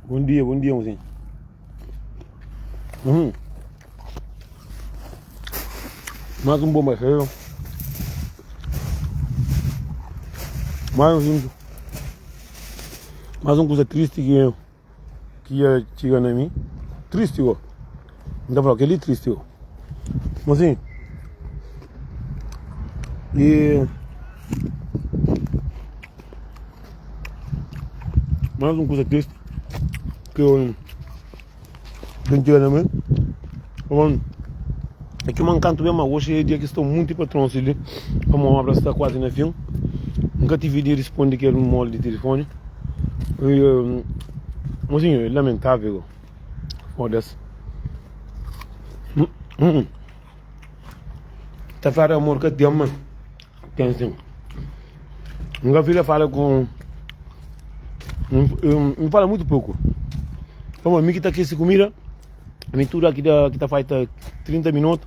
Bom dia, bom dia, mozinho. Uhum. Mais um bom baixeiro. Mais um, mais um coisa triste que que ia txiga na mi. Triste go. N ta fla kel-li triste go. Mozinho. E mais um kuza triste ki eu ben txiga na mi. Pamodi é ki uma nkantu ben ma oxi é dia ki sta munti patrons li pamodi obra sta kuazi na fin. N ka tivi di rispondi kel moldi di tilifoni. E mozinho é lamentável go. Foda-se. Hum. Ta fla amor ka ten ma ten sim. Nha filha fala ku N fala muito pouco. Pamodi mi ki ta kese kumida, mi tudu ki ta ki ta faz ta 30 minutu,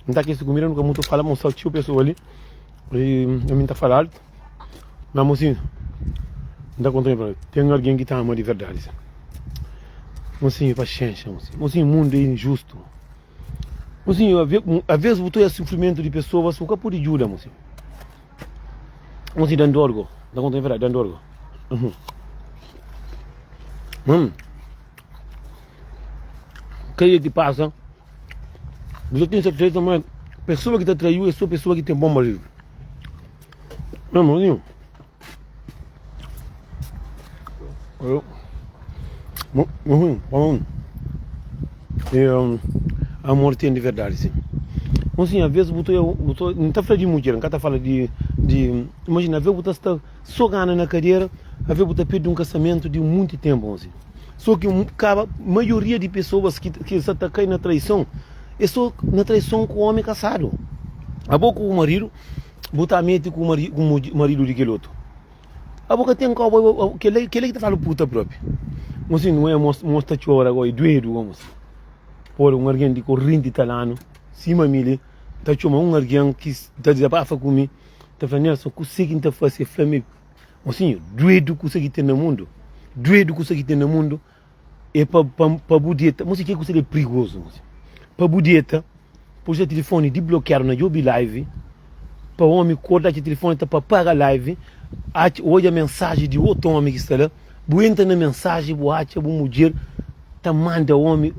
N ta kese kumida, nu ka mutu fala, mostra txeu pesoa li i mi ta fala altu. Ma mosinhu, N ta konta nha ten algen ki ta ama di verdadi. Mosinhu, paxénxa mosinhu. Mosinhu, mundu é injustu. Mosinhu, aves bu ta oia sufrimentu di pesoas, bu ka pode djuda mosinhu. Mosinhu, da-m dor go. N ta konta nha verdadi, da-m dor go. Hum. Kada dia ki pasa, bu ta ten serteza ma pesoa ki ta traiu é so pesoa ki ten bon maridu. Não, mozinho. Eu. Bom, eu, amor tem de verdade, sim. Mozinho, às vezes bu bu ta, não ta fala de mulher, não ta fala de, de, imagina, às vezes bu ta sta só gana na cadeira, às vezes bu ta perde um casamento de muito tempo, mozinho. Só que acaba, maioria de pessoas que que sa ta cai na traição, é só na traição com o homem casado. Abo com o marido, Bu ta mete ku maridu di kel otu. Abo ka ten kau pa kel la ki ta fala puta propi. Mosi nu é mos ta txora go e duedu go mosi. Pora un argen di korrenti ta lanu sima mi li ta txoma un argen ki ta dizabafa ku mi ta fla Nelson kuse ki N ta fase? Fla mi mosinhu duedu kusa ki ten na mundu duedu kusa ki ten na mundu é pa pa bu deta mosi ke kusa li é prigozu mosi pa bu deta poi sa tilifoni diblokiadu na djobi live pa omi korda atxa tilifoni ta pa paga live atxa odja mensaji di otu omi ki sta la bu entra na mensaji bu atxa bu mudjer ta manda omi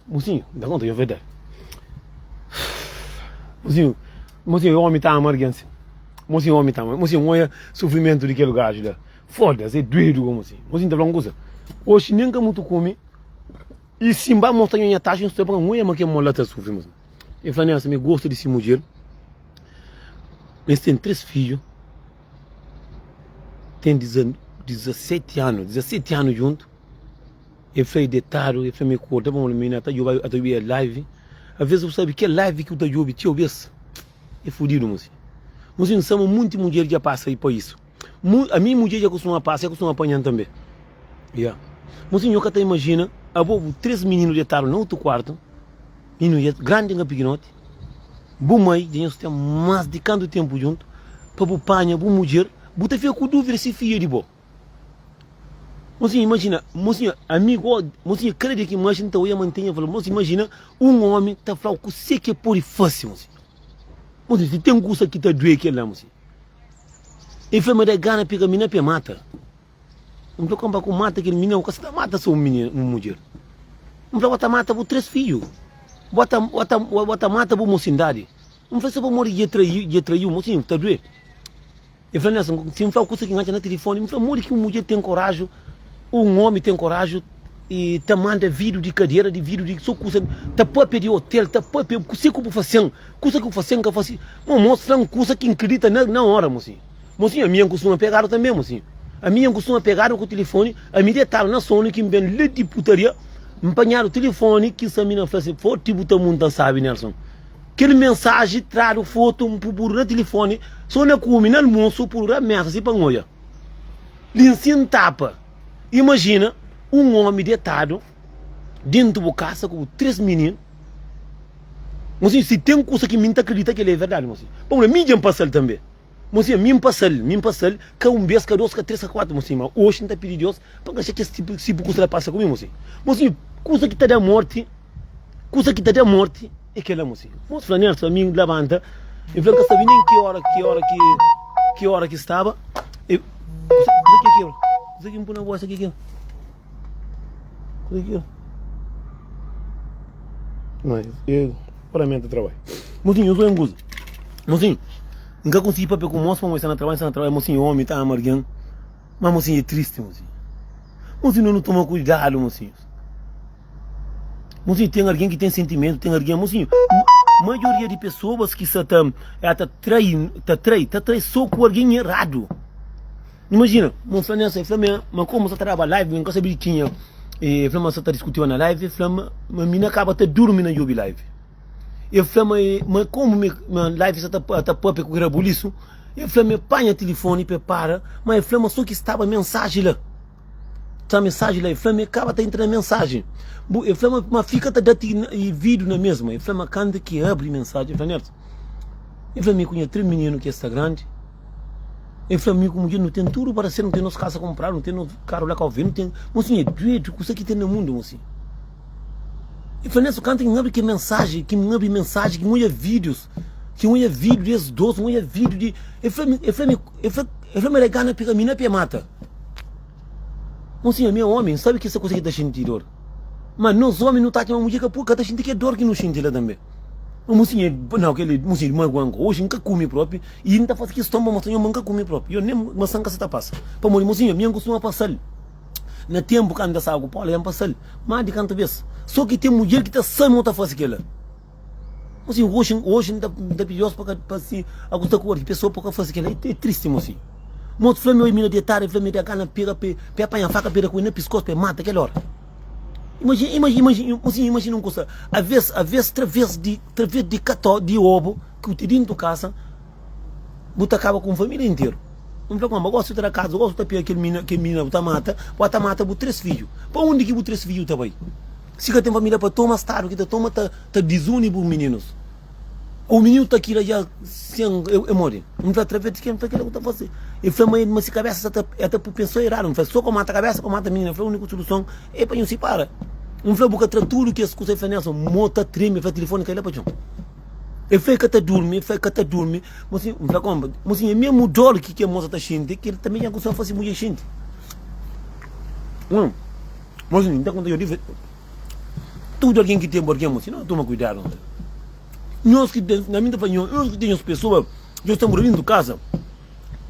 mosinhu da konta nha verdadi mosinhu mosinhu omi ta ama argen si mosinhu omi ta ama mosinhu oia sufrimentu di kel gaju la Foda-se, é duedu gomu si. Mosi, N ta fla un kuza, oxi nen ka mutu kume, i si N ba mostra nho nha taxa, nhu sta pa nhu ma kel mo la ta sufri mosi. El fla Nelson ma el gosta di si mudjer, es ten 3 fidju, ten 17 anu, 17 anu djuntu. El fla e detadu, el fla ma e korda pa minina ta djobe, ta djobe live. Aves bu sabe kel live ki bu ta djobe txeu bes, é fudidu mosi. Mosi, N sa ma munti mudjer dja pasa pa isu. Mu, ami mudjer dja kustuma pasa, dja kustuma panha-m tanbe. Ya. Mosinhu, nho ka ta imajina, abo bu 3 mininu detadu na otu kuartu, mininu dja grandi nga pikinoti, bu mai dja nhos ten más di kantu tenpu djuntu, pa bu panha bu mudjer, bu ta fika ku duvida si fidju é di bo. Mosinhu, imajina, mosinhu, ami go, mosinhu, kada dia ki N maxi, N ta oia mantenha, fla, mosinhu, imajina un omi ta fla-u kuse ki el pode fase, mosinhu. Mosinhu, si ten kusa ki ta due kel-la, mosinhu. El fla ma da gana pega mina pe mata. N fla konpa ku mata kel mina, bu ka sta mata so un minina, un mudjer. N fla bo ta mata bu 3 fidju. Bo ta bo ta bo ta mata bu mosindadi. N fla so pamodi dje trai dje traiu mosinhu ta due. El fla Nelson, si N flau kusa ki N atxa na tilifoni, N fla modi ki un mudjer ten koraju, un omi ten koraju i ta manda vidu di kadera, di vidu di so kusa, ta papia di otel, ta papia kuse ku bu fasen, kusa ku bu fasen ka fasi. Mo mostra-m kusa ki N kridita na na ora, mosinhu. Mosinhu, ami N kustuma pegadu tanbe, mosinhu. Ami N kustuma pegadu ku tilifoni, ami detadu na sonu ki N ben la di putaria, N panhadu tilifoni ki sa mina fla si, Forti bu ta munta N sabi, Nelson. Kel mensaji tradu fotu N pudu na tilifoni, so na kume, na almosu, pudu na mesa si pa N oja. Li N sin tapa. Imajina un omi detadu dentu bu kasa ku bu 3 mininu. Mosinhu, si ten kusa ki mi N ta kridita kel-li é verdadi, mosinhu. Pamodi mi dja N pasa-l tanbe. Mosinha, mi N pasa-l, mi N pasa-l, ka un bês, ka dôs, ka três, ka kuatu, mosinha, ma oxi N ta pidi Deus pa N ka xa kes tipu, tipu kusa la pasa ku mi, mosinha. Mosinha, kusa ki ta da morti, kusa ki ta da morti é kel-la, mosinha. Mos fla, Nelson, ami N labanta, N fla, N ka sabe nen ki óra, ki óra ki, ki óra ki staba, e, kusa, kusa ki é kel? Kusa ki N pui na bósa ki é kel? Kusa ki é kel? Não, eu, paramento trabalho. Mosinho, eu sou em kusa. Mosinho, N ka konsigi papia ku mos pamodi sta na trabadju, sta na trabadju, mosinhu omi ta ama algen, ma mosinhu é tristi mosinhu. Mosinhu nu toma kuidadu mosinhus. Mosinhu ten algen ki ten sentimentu, ten algen, mosinhu, maioria di pesoas ki sa ta ela ta trai, ta trai, ta trai so ku algen eradu. Imajina, mo fla nessa, el fla ma, ma komu sa ta daba live, N ka sabi di kenha, el fla ma sa ta diskutiba na live, el fla ma mi na kaba ta durmi na djobi live. El fla ma e ma komu mi ma live sa ta ta papia ku rabulisu, el fla ma e panha tilifoni pa e para, ma el fla ma so ki staba mensaji la. Sta mensaji la, el fla ma e kaba ta entra na mensaji. Bu el fla ma ma fika ta da ti vidu na mesma. El fla ma kantu ki abri mensaji, el fla Nelson, el fla mi ku nha 3 mininu ki es sta grandi, el fla mi ku mudjer nu ten tudu para ser, nu ten nos kasa kunpradu, nu ten nos karu la Kau Verdi, nu ten, mosinhu é duedu kusa ki ten na mundu mosinhu. E fla Nelson, kantu ki N abri kel mensaji, ki N abri mensaji, ki N odja vídius, ki N odja vídiu di es dôs, N odja vídiu di. El fla mi, el fla mi, el fla, el fla ma el gana pega mi na pé mata. Mon sinhor, mi é ómi, N sabe ki esa kuza ki ta xinti dor. Ma nos ómi nu ta atxa ma mudjer ka pode, ka ta xinti kel dor ki nu xinti la tanbê. Ma mon sinhor, nau, kel-li, mon sinhor, maguan ku oji N ka kume propi i N ta fase kiston pa mostra nho ma N ka kume propi. Yo nen masan ka sa ta pasa. Pamodi, mon sinhor, mi N kustuma pasa-l. Na ténpu kantu N ta staba ku Paula, dja N pasa-l más di kantu bês. Sô ki ten mudjer ki ta sabe ma bu ta faze kel-la. Mosinhu, oji, oji N ta, N ta pidi Deus pa ka, pa si algun sta ku odi pesoa pa ka faze kel-la. É tristi, mosinhu. Mosu fla mi, oi, mi na detadu, el fla mi da gana pega pe, pe panha faka pe da ku el na piskos pe mata kel ora. Imajina, imajina, imajina, mosinhu, imajina un kusa, aves, aves, traves di, traves di kató, di obu ki bu ten dintu kasa, Bu ta kaba ku un família interu. N fla ku ma, Gósi bu ta da kaza, gósi bu ta pega kel minina, kel minina bu ta mata, bu ta mata bu 3 fidju. Pa undi ki bu 3 fidju ta bai? Si ka ten família pa toma, stadu ki ta toma ta ta dizuni bu mininus. O mininu ta kila dja sen e modi. N fla, Atraves di kel, N fla, kila ku ta fase. El fla ma ma si kabesa sa ta el ta pensa eradu. N fla, So ka mata kabesa, ka mata minina. El fla, Uniku suluson e pa nhu sipara. N fla, Bu ka tra tudu kes kusa. El fla, Nelson, mo ta treme. El fla, Tilifoni kai la pa txon. El fla el ka ta durmi, el fla el ka ta durmi. Mosinhu, N fla konpa, mosinhu, é mesmu dor ki kel mosa ta xinti, kel tanbe dja kumsa fase mudjer xinti. Mosinhu, N ta konta nhos, tudu algen ki ten bu algen, mosinhu, no toma kuidadu. Nhos ki ten, na mi N ta fla nhos, nhos ki ten nhos pesoa, nhos ta mora dintu kasa,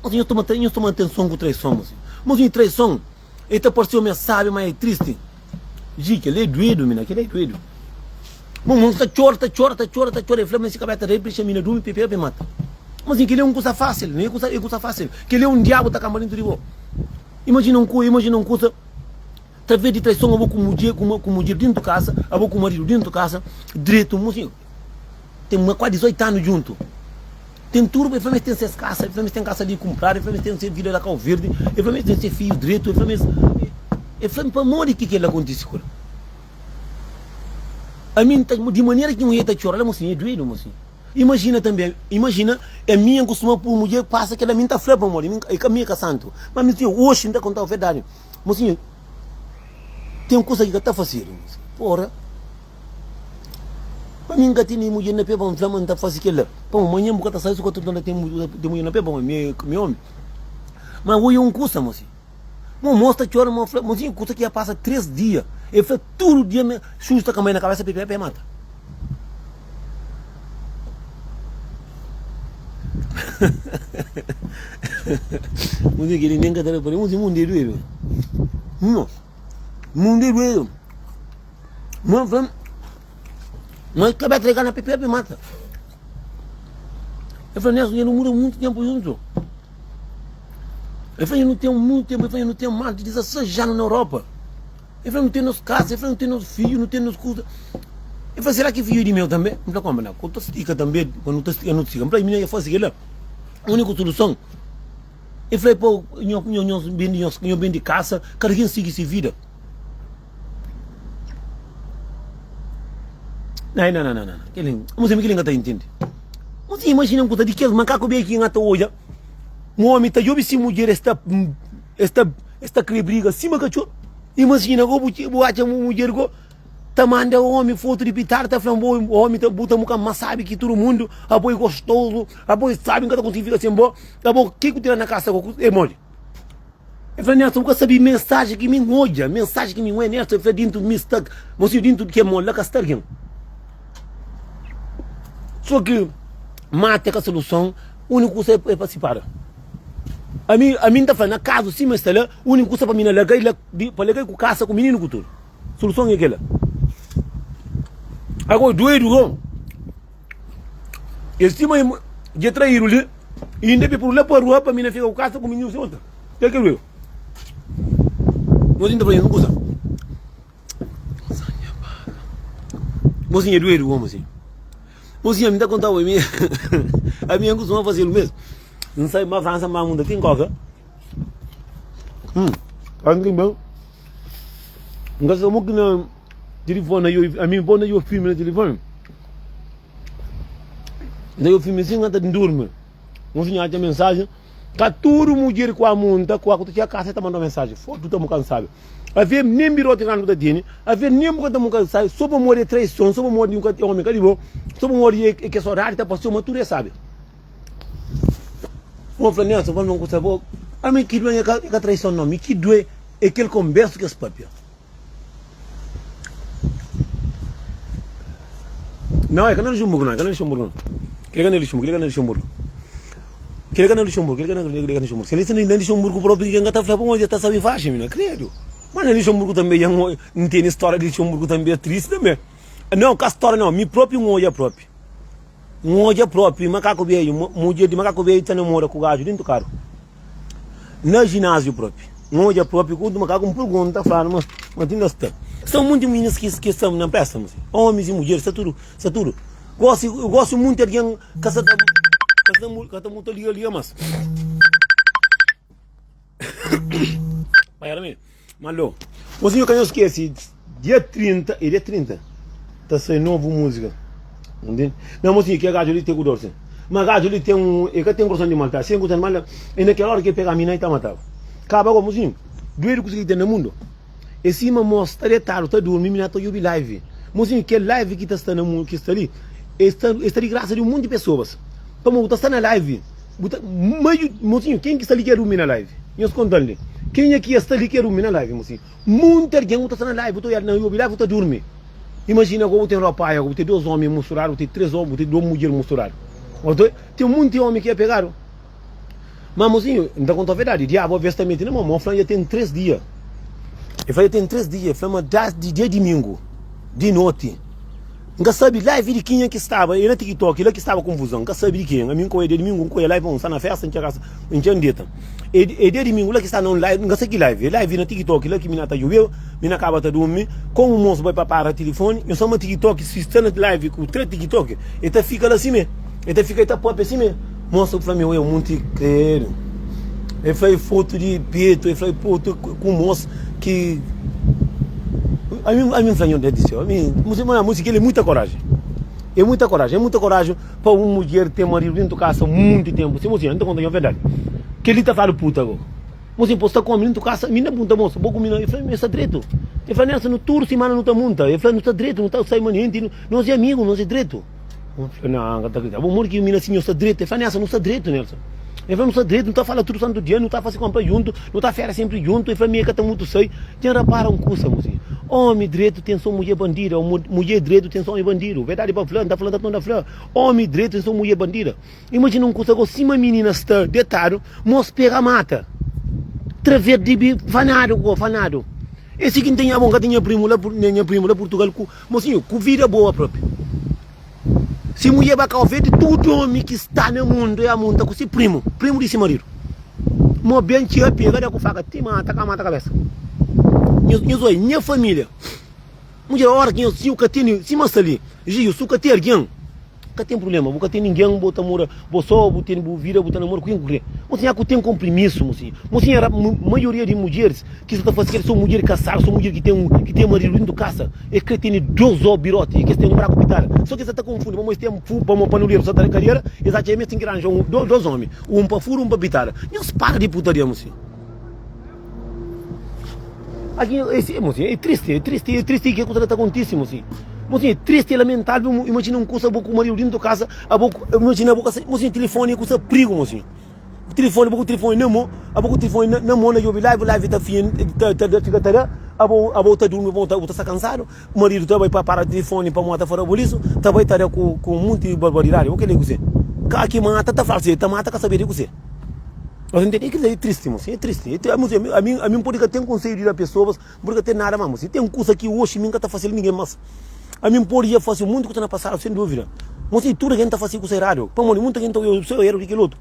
mosinhu, nhos toma, nhos toma atenson ku traison, mosinhu. Mosinhu, traison. El ta parse omi é sabi ma é tristi Ji kel é duedu mina kel é duedu Mon mon ta txora ta txora ta txora ta txora El fla ma si kabeta rei prexa mina durmi pe pega pe mata Mas kel é un kusa fasil ne kusa é kusa fasil Kel é un diabu ta kanba dentu di bo Imajina un ku imajina un kusa Traves di traison abo ku mudjer ku mudjer dentu kasa abo ku maridu dentu kasa dretu Mosinhu Ten ma kuazi 18 anu djuntu. Ten tudu, el fla ma es ten ses kasa, el fla ma es ten kasa li kunpradu, el fla ma es ten ses vida la Kau Verdi, el fla ma es ten ses fidju dretu, el fla ma es. El fla-m pamodi ki kel-la kontise ku el. Ami N ta, di manera ki mudjer ta txora la, mosinhu, é duedu, mosinhu. Imajina tanbe, imajina, ami N kustuma pui mudjer pasa kel-la, mi N ta fla pamodi mi, ami é ka santu. Ma mi, oxi N ta kontau verdadi, mosinhu, ten kusa ki ka ta fasedu, mosinhu. Pora! Pa mi N ka tene mudjer na pe pa N fla ma N ta fase kel-la. Pamodi manhan bu ka ta sabe si ku ta torna ten mudjer na pe pamodi mi é omi. Ma oja un kusa, mosi. Mo mos ta txora, mo fla, mosinhu, kusa ki ya pasa 3 dia. El fla tudu dia ma xuxu ta kanba na kabesa pe pe mata. Mosinhu keli nen ka ta repara. Mosinhu mundu é duedu. Mundu é duedu. Mãe fla, mãe ka ba trega na pepe pe mata. Eu falei, Nelson, eu não muda muito tempo junto. Eu falei, eu não tenho muito tempo, eu falei, eu não tenho mais de 16 anos na Europa. Eu falei, não tenho nosso casa, eu falei, não tenho nosso filho, não tenho nosso coisa. Eu falei, será que filho de meu também? Eu falei, como não? Quando estica também, quando estica, não estica. Eu falei, minha faz aquilo. A única solução. Eu falei, pô, nho, nho, nho, nho, nho, bem de casa, cada quem sigue sua vida. Nai, nai, nai, nai. Kel-li, N sa mi kel-li N ka ta intende. N imajina un kuza di kes makaku bê ki N ta odja. Un omi ta djobe si mudjer es ta es ta es ta kre briga sima katxor. Imajina go bu bu atxa un mudjer go ta manda omi fotu di pitadu ta fla bo omi ta bu ta muka más sabi ki tudu mundu, abo é gostozu, abo é sabi, N ka ta konsigi fika sen bo, abo ke ku tira na kasa go é modi? El fla, Nelson, bu ka sabe mensajen ki mi N odja, mensajen ki mi N oja, Nelson, el fla, dintu mi sta, mosinhu, dintu di kel mon la ka sta algen. So ki mata é ka soluson, úniku kusa é pa sipara. Ami, ami N ta fla, na kazu sima es sta la, úniku kusa pa mi na larga-i la, pa larga-i ku kasa, ku mininu ku tudu. Soluson é kel-la. Agora, duedu go. El sima dja traídu li i inda pe puru la pa rua pa mina fika ku kasa ku mininu si otra. Kel ki dueu. Mozinho ta fla un kusa. Mozinho é duedu go mozinho. Mozinho mi ta kontau ami ami N kustuma faze-l mesmu. N sai ma Fransa ma munda ti N koka. Hum, anki ben N ka sa mo ki na Tilifoni na yo, ami bo na yo filmi na tilifoni. Na yo filmi sin ata durmi. Un sinhor atxa mensajen, ka tudu mudjer ku amunta ku aku ta txiga kasa e ta manda mensajen. Fotu ta muka nsabi. Ave nen biroti kantu ta tene, ave nen bu ka ta muka nsabi, so pamodi e traison, so pamodi omi ka di bo, so pamodi e ke sodadi ta pasio, ma tudu e sabi. Bo fla Nelson, fla ma ku sa bo, ami ki due e ka traison no, mi ki due e kel konbersu ki es papia. Não, é ka na Luxemburgo, não, é ka na Luxemburgo, não. Kel ka na Luxemburgo, kel ka na Luxemburgo. Kel ka na Luxemburgo, kel ka na Luxemburgo. Se li na Luxemburgo próprio, ninguém ka ta fla pamodi dja ta sabe faxi, mina, credo. Mas na Luxemburgo também, dja N tene história de Luxemburgo também, é triste também. Não, ka história não, mi próprio N odja próprio. N odja próprio, makaku bedju, mudjer di makaku bedju ta namora ku gaju dentu karu. Na jináziu propi. N odja propi ku utru makaku, N pergunta, fladu ma ma ti inda sta. Sta munti minis ki ki sta na presta ma si. Omis i mudjeris, sta tudu, sta tudu. Gosi, gosi munti algen ka sa ta ka sa ka ta muta liga liga mas. Malo. Mozinho ka nhos skese dia 30 é dia 30 ta sai novo música. Entende? Não, mozinho, que gajo ali tem com dor, sim. Mas gajo ali tem um, ele tem coração de maldade. Sem coração de maldade, e naquela hora que ele pega a mina e tá matava. Acaba agora, mozinho. Doido com o que tem no mundo. E cima moço tá deitado, tá dormindo, mina tá ouvir live. Mozinho, que live que tá está no mundo, que está ali, está, está de graça de um monte de pessoas. Pamodi bu ta sta na live, bu ta maiu, mosinhu, ken ki sta li ki é rumi na live? Nhos konta-m li. Kenha ki sta li ki é rumi na live, mosinhu? Monti algen bu ta sta na live, bu ta oiadu na obi live, bu ta durmi. Imajina ago bu ten ropaia, bu ten dos omi musturadu, bu ten tres omi, bu ten dos mudjer musturadu. Ten monti omi ki é pegadu. Ma mosinhu, N ta konta-u verdadi, diabu aves ta mete na mon. Mon fla-m dja ten tres dia. El fla dja ten tres dia. El fla ma dasdi dia dimingu di noti. N ka sabe live di kenha ki staba, é na TikTok, la ki staba konfuzon. N ka sabe di kenha. Ami N ka oia dia dimingu, N ka oia live, N sta na festa, N txega kasa, N txega N deta. É é dia dimingu la ki sta na un live, N ka sabe ki live. É live na TikTok la ki mi na ta djobe, mi na kaba ta durmi. Komu mosu bai pa para tilifoni, nho sama TikTok, si sta na live ku tra TikTok, el ta fika la sime. El ta fika el ta papia sime. Mosu fla mi, oia munti kredu. El fla e fotu di petu, el fla e fotu ku mos ki Ami ami N fla nho Deus di séu, ami Musi musi kel é muita koraji. É muita koraji, é muita koraji pa un mudjer ten maridu dentu kasa munti tenpu. Si mosi, N ta konta nho verdadi. Kel li ta fladu puta go. Mosi, bo sta ku omi dentu kasa, mi na punta mosu, bo ku mi na, el fla, mi sta dretu. El fla, Nelson, no tudu simana nu ta munta. El fla, nu sta dretu, nu ta sai manenti, nos é amigu, nos é dretu. N fla, Nan, N ka ta kridita. Bo modi ki mi na si nho sta dretu? El fla, Nelson, nu sta dretu, Nelson. El fla, Nu sta dretu, nu ta fala tudu santu dia, nu ta fasi konpra juntu, nu ta fera senpri juntu. El fla, Mi e ka ta mutu sai. Dja N rapara un kusa, mosinhu. Omi dretu ten so mudjer bandida, o mudjer dretu ten so omi bandidu. Verdadi pa fla, N ta fla, N ta torna fla. Omi dretu ten so mudjer bandida. Imajina un kusa go, sima minina sta detadu, mos pega mata. Traver di bi fanadu go, fanadu. E si ki N ten nha, bon, N ka ten nha primu la, nha primu la Purtugal ku, mosinhu, ku vida boa propi. Si mudjer ba kau verde, tudu omi ki sta na mundu e amunta ku si primu, primu di si maridu. Mo ben txiga pega da ku faka ti mata ka mata kabesa. Nhos nhos oi, nha familia, mudjer ora ki nhos si u ka tene, sima sta li, Jiu, si u ka ten argen. Ka ten prubléma, bu ka ten ningen, bo ta mora bo sô, bu ten bu vida, bu ta namora ku ken ku krê. Mosinha, ku ten konprimisu, mosinha. Mosinha, ra, maioria di mudjeris ki sa ta fase kel, so mudjer kasadu, so mudjer ki ten, ki ten maridu dentu kasa, e krê tene dos ó biroti, kes ten un braku pitada. So ki es sa ta konfundi, pamodi es ten fu, pamodi panuleru sa ta da kadera, es atxa ma es ten ki ranja un, dos omi, un pa furu, un pa pitada. Nhos para di putaria, mosinha. Aki é mosinho, é triste, é triste, é triste ke kusa ta kontise mosinho. Mosinho, é triste, é lamentável, imagina un kusa bo ku maridu dintu kasa, abo imagina bo kasa, mosinho, telefone é kusa prigu mosinho. Telefone, bo ku telefone na mo, abo ku telefone na, na mo na djobi live, live ta fia, ta, ta, ta fika ta da, abo, abo ta durmi, bo ta, bo ta sta kansadu, maridu ta bai pa para telefone pa mota fora bolisu, ta bai ta da ku, ku munti barbaridadi, bo keli kuse? Ka ki mata ta fala si, ta mata ka sabe di kuse. Mas ntende kel é tristi mosi, é tristi. É mosi, ami, ami npode ka ten konselhu di da pesoas, npode ka ten nada, ma mosi, ten kusa ki oxi mi nka ta fasel ningen mas. Ami npode dja fasi munti kusa na pasadu, sen duvida. Mosi, tudu algen ta fasi kusa eradu, pamodi munti algen ta oja seu eru di kel otu.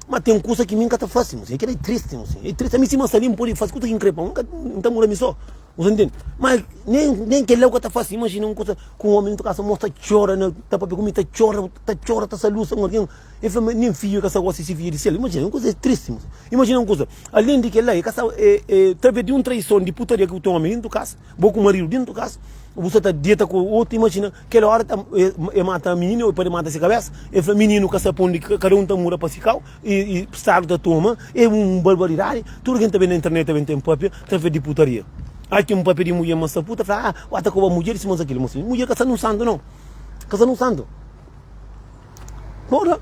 Ma ten kusa ki mi nka ta fasi, mosi, kel é tristi, mosi, é tristi. Ami sima sta li, npode fasi kusa ki nkre, pamodi nka, nta mura mi so. Você ntende? Ma nen, nen kel la ku ka ta fasi. Imajina un kusa ku un omi na kasa, mos ta txora na, ta papia ku mi, ta txora, ta txora, ta salusa un algen. El fla ma nen fidju el ka sta gosta di si fidju di sel. Imajina un kuza tristi. Imajina un kuza, alen di kel-la, el ka sta, e, e, traves di un traison di putaria ki bu ten omi dentu kasa, bo ku maridu dentu kasa, bu sta ta deta ku otu, imajina kel ora ta, e, e mata mininu, el pode mata si kabesa. El fla mininu ka sta pundi, kada un ta muda pa si kau, i, i stadu ta toma, e un barbaridadi. Tudu algen ta ben na internet ta ben ten papia traves di putaria. Ai ki un papia di mudjer ma sta puta, fla, ah, ba ta koba mudjer di si ma sta kila. Mudjer ka sta nun santu nau, ka sta nun santu. Porra!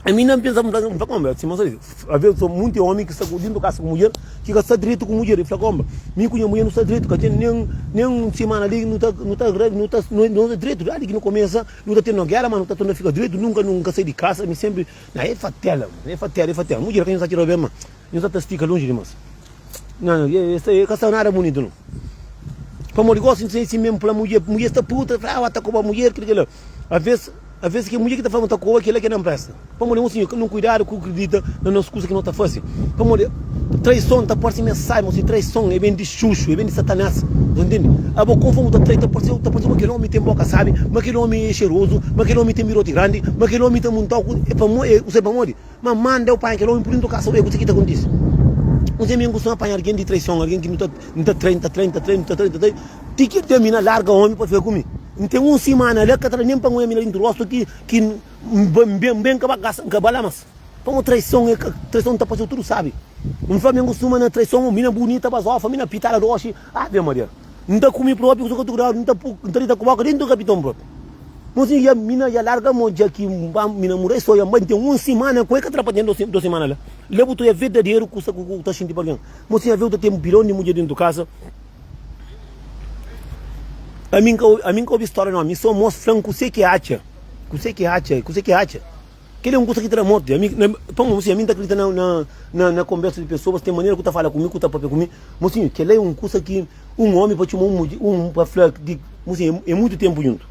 Ami na pensa, N fla konba, sima sa di, aves so munti omi ki sta ku dintu kasa ku mudjer, ki ka sta dretu ku mudjer, i fla konba, mi ku nha mudjer nu sta dretu, ka ten nen nen un simana li nu ta nu ta nu ta nu ta dretu, dadi ki nu kumesa nu ta ten no gera, ma nu ta torna fika dretu, nunka nu ka sai di kasa, mi sempri na e fatela, e fatela, e fatela, mudjer ka nha sa tira ben ma nha sa ta stika lonji dimas. Não, não, ka sta nada bonito não. Pamodi gosi n si mesmo fla mudjer, mudjer sta puta, fla ah, ta koba mudjer, kila kila. A vez, a vez ke mudjer ki ta fla ma ta koba, kila ke não presta. Pamodi mosinho, nu kuidadu ku kridita na nos kusa ki no ta fasi. Pamodi traison ta parsi ma é sai, mosinho, traison é ben di xuxu, é ben di satanás. Bu ntende? Abo konformi bu ta trai, ta parsi, ta parsi ma kel omi ten boka sabi, ma kel omi é xerozu, ma kel omi ten biroti grandi, ma kel omi ta muntau ku, é pamodi, é, usai pamodi? Ma manda-u panha kel omi pur dintu kasa, obi kuse ki ta kontise. Uns ami N kustuma panha algen di traison, algen ki nu ta, N ta trai, N ta trai, N ta trai, N ta trai, N ta trai, ti ki el mina larga omi pa fika ku mi. N ten un simana la, ka ta da nen pa N oia mina dintu rostu ki, ki N ben, ben ka ba kasa, N ka ba la mas. Pamodi traison é ka, traison ta parse-u tudu sabi. N fla mi N kustuma na traison, mina bunita, bazofa, mina pitada doxi, ave Maria. N ta kume propi kusa ka tudu N ta n ta dita ku boka dentu kapiton propi. Mosinhu ya mina ya larga mo dja ki N ba mina muda istoria N bai N ten un simana ku el ka tra pa ten dos simana la. La bu ta oia verdaderu kusa ku ku ta xinti pa algen. Mosinhu aveu ta ten bilon di mudjer dentu kasa. Ami N ka ami N ka obi storia no ami so mos flan kuse ki atxa kuse ki atxa kuse ki atxa. Kel-li é un kusa ki ta da morti. Ami, na, pamodi, mosinhu, ami N ta kridita na, na, na, na konbersu di pesoas, ten manera ku ta fala ku mi, ku ta papia ku mi. Mosinhu, kel-la é un kusa ki un omi pa txoma un mudjer, un pa fla di, mosinhu, é mutu tenpu djuntu.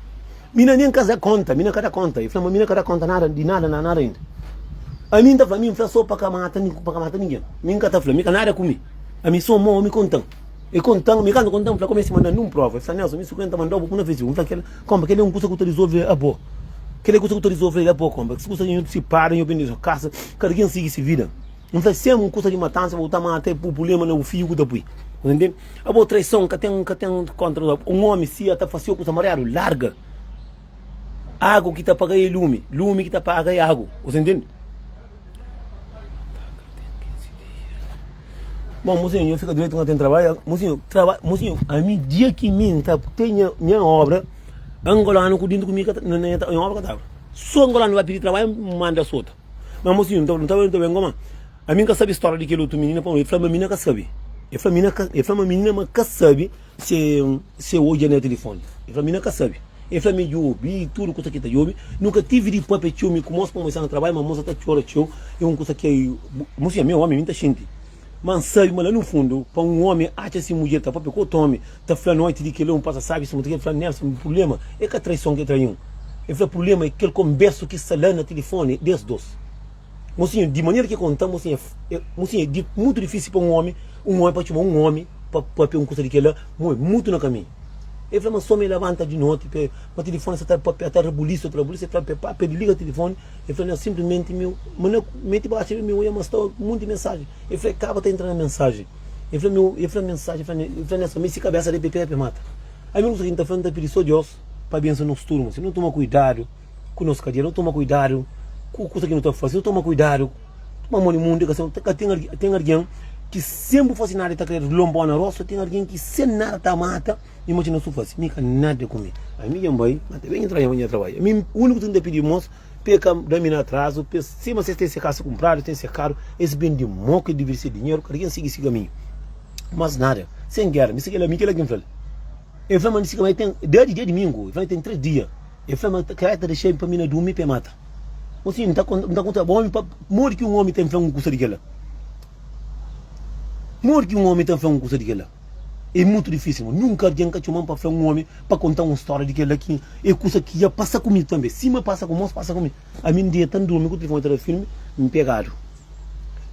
Mi na nen ka da konta, mi na ka da konta. E fla ma mi na ka da konta nada, di nada, na nada inda. Ami N ta fla, ami N fla so pa ka mata, pa ka mata ningen. Mi N ka ta fla, mi ka nada ku mi. Ami so mo omi konta-m. E konta-m, mi kantu konta-m, N fla, kumesa manda-m un prova. E fla, Nelson, mi su N ta manda-u bu pui na Facebook. N fla, kel, konpa, kel-li é un kusa ku ta rizolve abo. Kel-li é kusa ku ta rizolve el abo, konpa. Kes kusa nhu sipara, nhu bende kasa, kada ken sigi si vida. N fla, sem un kusa di matansa, bu ta mata e pui prublema na bu fidju ku ta pui. Bu ta ntende? Abo traison ka ten, ka ten kontra. Un omi si el ta fase-u kusa mariadu, larga. Agu ki ta paga é lumi, lumi ki ta paga é agu. Bu ta ntende? Bom, mozinho, eu fico direito, não tem trabalho. Mozinho, trabalho, mozinho, a mim dia que mim tá tem minha, minha obra, angolano com dentro comigo, na minha obra que tava. Só angolano vai pedir trabalho, manda solta. Mas mozinho, não tá, não tá, não tá bem como. A mim que sabe história de aquele outro menino, ele fala, menina que sabe. Ele fala, menina, ele fala, menina, mas que sabe se se odja na telefoni. El fla, Mi na ka sabe. El fla, Mi djobe tudu kusa ki ta djobe. Nunka tivi di papia txeu mi ku mos pamodi sta na trabadju, ma mosa ta txora txeu. É un kusa ki Mosinha, ami é omi, mi N ta xinti. Ma N sabe ma la nu fundu, pa un omi atxa si mudjer ta papia ku otu omi, ta fla noiti di kel-la un pasa sabi si El fla, Nelson, prubléma é ka traison ki trai-u. El fla, Prubléma é kel konbersu ki sta la na tilifoni des dos. Mosinhu, di manera ki konta, mosinhu, é, mosinhu, é di, mutu difísil pa un omi, un omi pa txoma un omi pa papia un kusa di kel-la, mo é mutu na kaminhu. El fla ma so ma el labanta di noti pe ma tilifoni sa ta papia ta rabulisa ta rabulisa el fla pe pa pe diliga tilifoni el fla nha simplismenti mi ma na meti baxu mi oia ma sta munti mensaji el fla el kaba ta entra na mensaji el fla mi el fla mensaji el fla el fla nha mi si kabesa de pe pe mata ami kusa ki N ta fla N ta pidi so Dios pa abensa nos tudu ma si no toma kuidadu ku nos kadia no toma kuidadu ku kusa ki no ta fasi no toma kuidadu Pamodi mundu é ka sen ka ten algen ten algen ki sen bu fase nada e ta kre lonba-u na rostu ten algen ki sen nada ta mata imajina su fase mi ka nada ku mi ami dja N bai ma ta ben entra nha trabadju ami uniku kusa ki N ta pidi mos pa e ka da mi na atrazu pa es sima si es ten se kasa kunpradu ten se karu es bende mo ki dividi se dinheru kada ken sigi si kaminhu mas nada sen gera mi si kila mi kila ki N fla-l el fla ma mi si ma el ten dia di dia dimingu el fla ma el ten 3 dia el fla ma kila ta dexa pa mi na durmi pa e mata. Mosinhu, N ta konta, N ta konta bo, omi pa, modi ki un omi ta fla un kusa di kel-la? Modi ki un omi ta fla un kusa di kel-la? É mutu difísil, mo. Nunka algen ka txoma-m pa fla un omi pa konta-m un stória di kel-la ki é kusa ki dja pasa ku mi tanbê. Sima pasa ku mos, pasa ku mi. Ami N deta, N durmi ku tilifoni ta da filmi, N pegadu.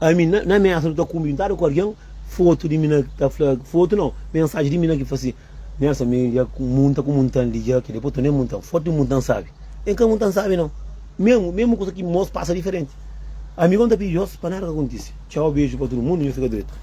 Ami na, na mesa nu ta kume juntadu ku algen, fotu di mi na ta fla, fotu nau, mensaji di mi na ki fla si, Nelson mi dja munta ku muntan li dja kile poto nem muntan forti muntan sabi em ka muntan sabi não mesmo mesmo kusa ki mos pasa diferenti ami kon ta pidi Dios pa nada ka kontisi txau beju pa tudu mundu nhos fika dretu.